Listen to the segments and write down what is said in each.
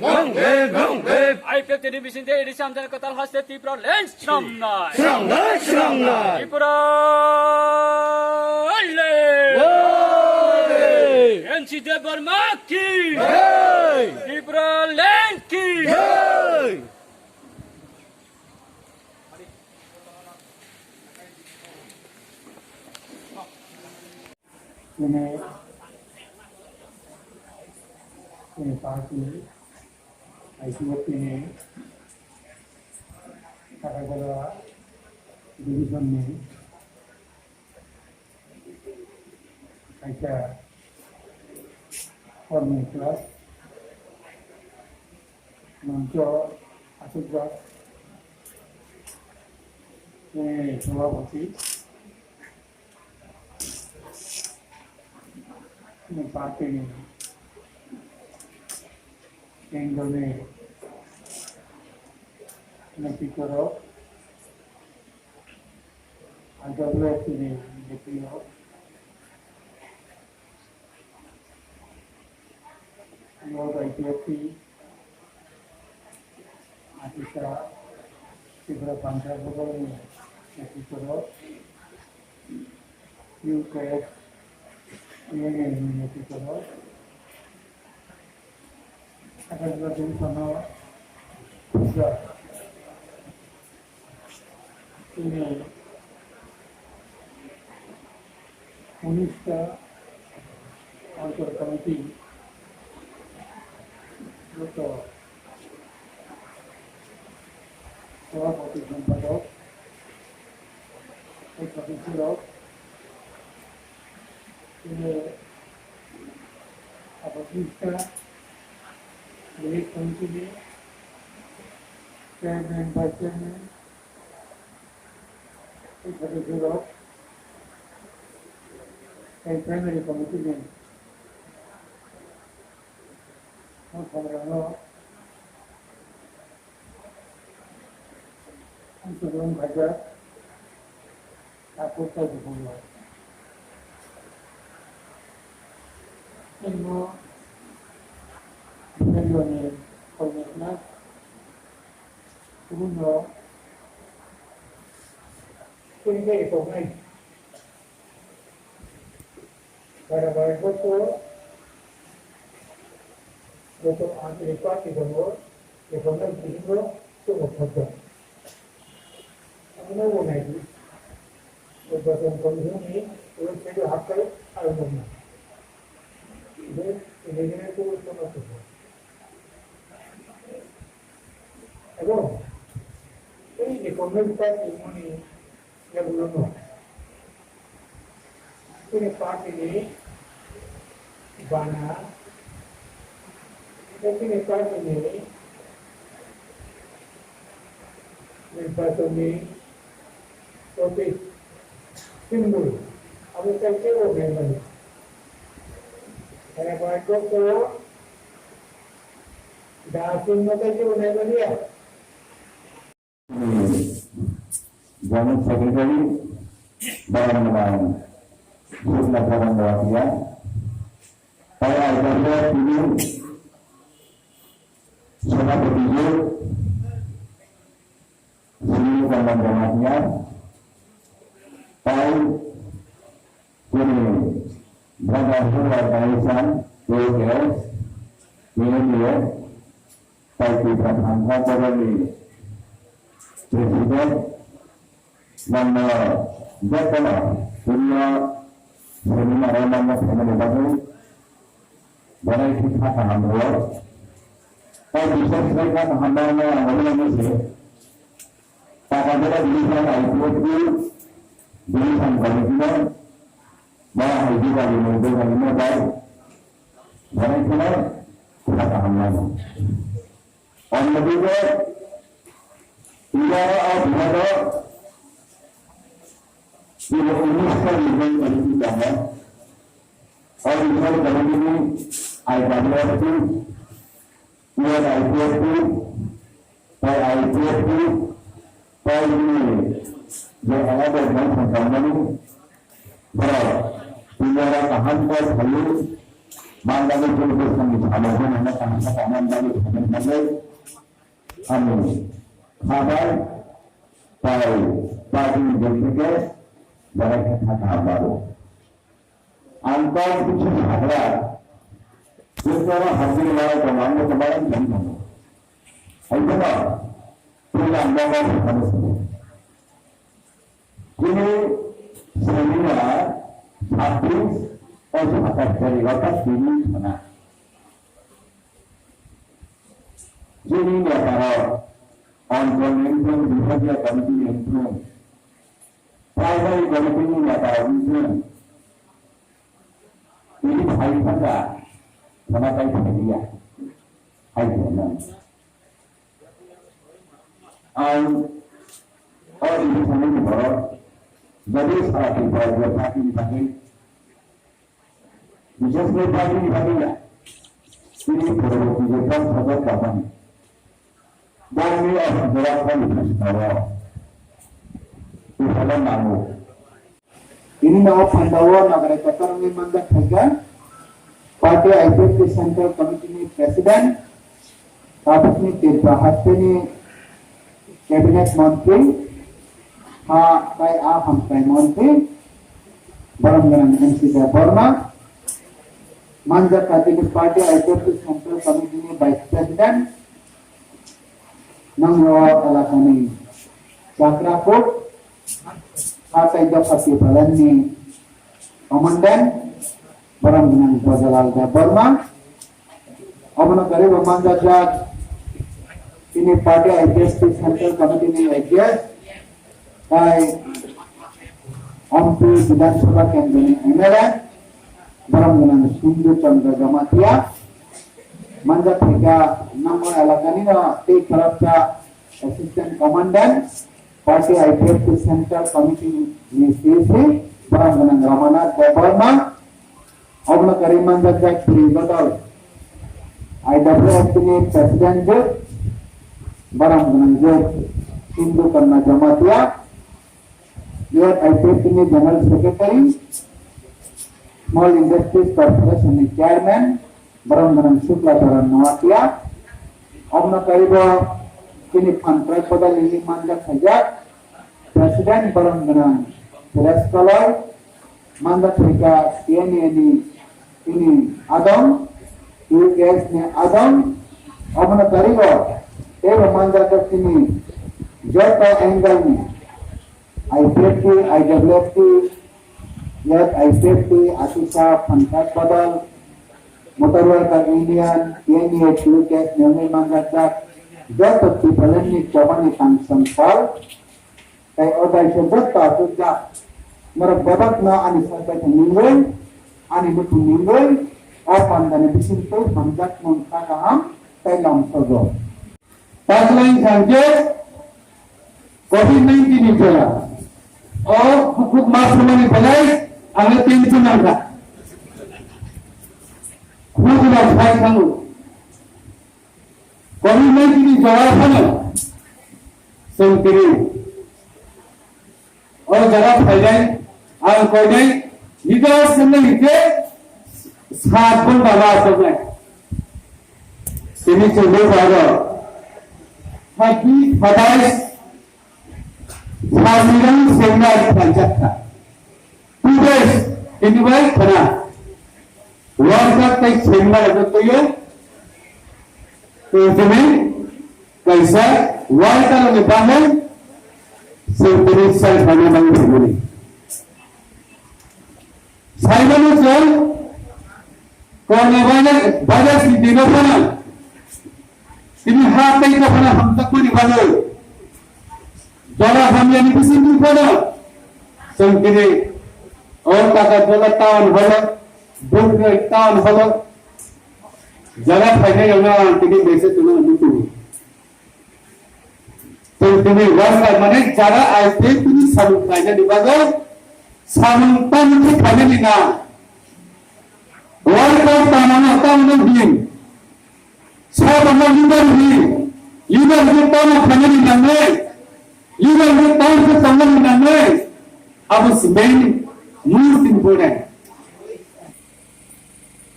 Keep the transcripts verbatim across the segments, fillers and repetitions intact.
Long live, long live. I P F T ni bising de edisi amjani kwtal haste Tripura land swnamnai. Swnamnai, swnamnai. Tripura land. Hey. N C Debbarma ki. Hey. Tripura land ki. Hey. Chini, chini party, I P F T ni Katakora division ni kaisa kormi club moncho asukjak chini sabhapati. Chini party ni kendro ni netrito rok, I W F T ni netrito rok, North I P F T, Atisa, Tripura Panchayat Bodol ni netrito rok, U K S, U N L ni netrito rok, Atisa Bodol ni sano, Tripura, chini unista Anchal Committee, joto Sabhapati, Sampadok, tei Sadasyorok, tei Abodista Village Committee ni Chairman, Vice Chairman, tei Sadasyorok, tei Primary Committee ni Mokholrokno ang chuklang khaijak, takhuk kaibo phungo. Tei bo Belaironi Commissioner, kubun rok, tini khe tongnai. Bara bara joto, joto ang request tongo, joto nang bisingo tongo thokjak. Ang no bo nai di. Nirbachon commission ni website o hapkai ang no na. Bo ini ni ko ko na ko. Abo, ini ni comment pa ni moni ya bulo no. Chini party ni bana, chini party ni nirbachon ni protik symbol, abo tai kebo nai mani. Kaya bai kok ko, da symbol tai kebo nai mani ya. Joint Secretary, Barangbang, Sukla Barangbang Watia, Pai Aida Tini, Senapati Ju, Sri Mukandan Jamatia, Pai Chini Brotherhood Organization, K K S, K N A, Pai Tipra Thangkha Boroni President, nangno jotono puria seminar o nangno phaimani bagwi belai khe kha kaham rwo. Pai biswas khlai kha kaham rwo ang omo nangni se. Pakadera division I P F T division committee no ba hai division ni division no bai belai kheno kha kaham nangno. Onno digo, Indiyaro o bihago chini unnish ta region committee tongo. O region committee ni I W F T, U N I P F T, tei I P F T, tei bini je alada jang thangkhamani borok tini oro kaham kok phaiwi manjagwi chini bwskangni samung phano kaham khe tongna bagwi thangkha. Ang khabai, tai party ni bwkhwke belai khe thaka baro. Ang kok bwkhe hagra, bwkhe hagra lai tong ang khabai bwkhe. Hai khe no, tei ang kok khabai. Chini seminar sabbish o satas tarik, orthat tini sana. Chini netarok, Anchal ni wngthung, Bibhagiya Committee ni wngthung, Primary Committee ni netarok wngthung, tini phai thangkha, khana tai phai liya, hai khe nang. Ang o election ni borok, jadi sara Tripura je party ni bagwi, bishes kore party ni bagwi ya, tini poroborti je thang sajak kamani, bongni o jora thang ni thang ni tini no phandao nagari kotor wngwi manjak phaikha. Party I P F T Central Committee ni President, tabukni Tripura hasteni Cabinet Montri, ha tai a hamkrai Montri, borom gwnang M C Debbarma, manjak kha tini Party I P F T Central Committee ni Vice President, Nongro elakani Chakrakuk, hatai dopha Tipraland ni Commandant, borom gwnang Bajalal Debbarma. Obono kwrwi bo manjak jak, tini party I P F T Central Committee ni I P F, tai Ompi Bidhan Sabha Kendra ni M L A, borom gwnang Sindhu Chandra Jamatia, manjak phaikha Nongro elakani no tei khoroksa Assistant Commandant, Party I P F T Central Committee ni C C, borom gwnang Ramanath Debbarma, obono kwrwi manjak jak Tripura Bodol I W F T ni President je, borom gwnang je Sindhu Kanna Jamatia, Youth I P F T ni General Secretary, Small Industries Corporation ni Chairman, borom gwnang Shukla Charan Noatia, obono kwrwi bo chini phan krai bodol ni manjak khaijak, President borom gwnang Suresh Kaloi, manjak khaijak T N A ni chini adong, U K S ni adong, obono kwrwi bo teibo manjak jak chini joto angle ni I P F T, I W F T, Youth I P F T, Atisa, Phanthak Bodol, Motor Worker Union, T N A, T U K S ni wngwi manjak jak joto Tipraland ni chobani tang songpal, tei o daisa joto achukjak norok bebakno ani sakbaithang ningwi, ani nukhung ningwi, o pandani bisingtwi hamjakmung kha kaham tei lomsogo. Paslai thangkhe covid nineteen ni jora. O bukhuk ma sumani belai ang tension nangkha. Khujula phai thango. Covid nineteen ni jora phano chwng tini o jaga phainai, ang koinai, leaders wngna hinkhe sat ghonta ma asoknai. Tini chwngno bago thirty, thatai salnirok seminar khlaijak kha. Two days, tini bai khna. Worker tei seminar rokno twiwi, tei tini kaisa worker ni bagwi chwng tini sai phaina bagwi tongmani. Saimano chwng korma bajar, bajar si dino phano tini ha tei dophano hamjakmani bagwi jora hamyani bisingtwi phano chwng tini o Kakarjala town hall, Bumthai town hall, jora phainairokno ang tini message rwna muchungo. Tei tini worker mane jara I P F T ni samung khlainani bagwi samung tamo khe khlainani na. Worker tamo no tamo no hin. Sabo no leader hin. Leader khe tamo khlainani nangnai. Leader khe tamo khe tongnani nangnai. Abo se main most important.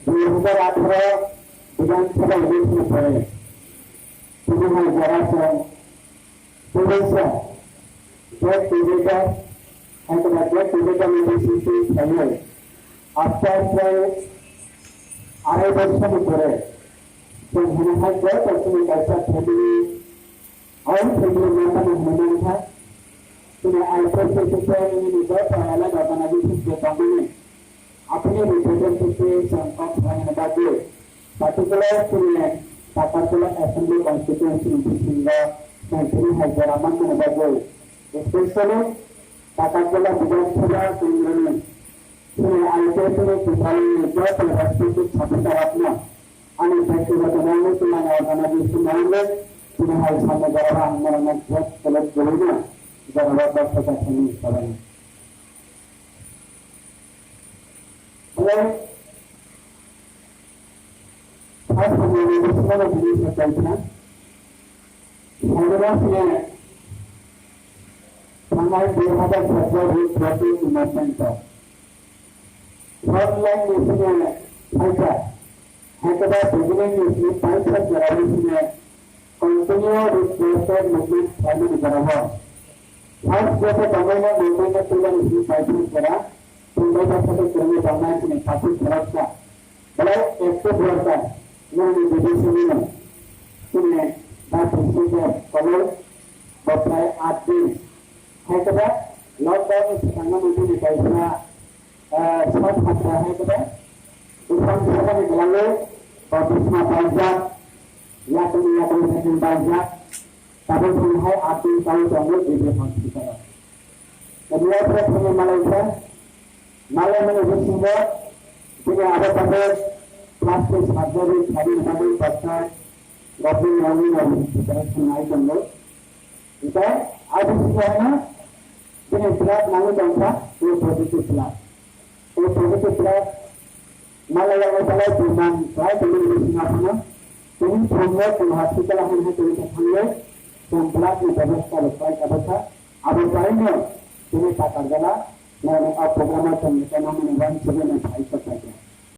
Dui hajar atharo Bidhan Sabha election ni pore Tini hai jora chwng tebengsa get together, hai khe ba get together ni bisingtwi khlaiwi after prai arai bosor ni pore chwng hwnwi hai joto chini kaisa family, all family member ni hwnwi mankha. Chini I P F T ni joto elaka gana bising je tongmani. Aboni representative chwng kok khlaina bagwi, particular chini Takarjala Assembly Constituency ni bisingo chwng tini hai jora manmani bagwi, especially Takarjala Bidhan Sabha Kendroni chini I P F T ni kwphalni joto respected saphitarokno ani byaktigoto nangwi tongmani organization nangwi tini hai samung jorao ang norokno just select kwrwino jorao kok khaijak hwnwi sabaino. Hello. First of all, I just want to say thank you. Saudara sini, thangai dua hajar satu Road Traffic Emergency. Front line ni sini, thank you. Hai khe ba beginning ni sini paisa jora ni sini continue requested movement khlaimani jora o. First jesa tongmani movement no twibani sini paisa jora, tongbai paisa tei kwrwngwi tongnai sini paisa jora sa. Belai active worker nini division ni no sini ba procedure follow bo prai aat din. Hai khe ba lockdown ni swkangno nini kaisa Eh, sat hapta hai khe bwsang sabani bwlango ba bwsma baijak, yakni yakni sakni baijak, tabuk thani hai atwi tau tongo G B hospital o. Tei miya phre thani malaisa, malaimani bisingo bini abo tabuk plastic surgery khlaina bagwi baksa government nangwi nangwi preparation nai tongo. Hingke abo bisingo bini blood nangwi tongkha, O positive blood. O positive blood malai yang malai bumang, klai tongwi bini sima phano, tini phungo tong hospital ahai hai tongwi kha thangwi, tong blood ni bebosta rok klai kha bwkha, abo kainwi tini Takarjala, nang o program o tong kha nang mani one seven and five kha.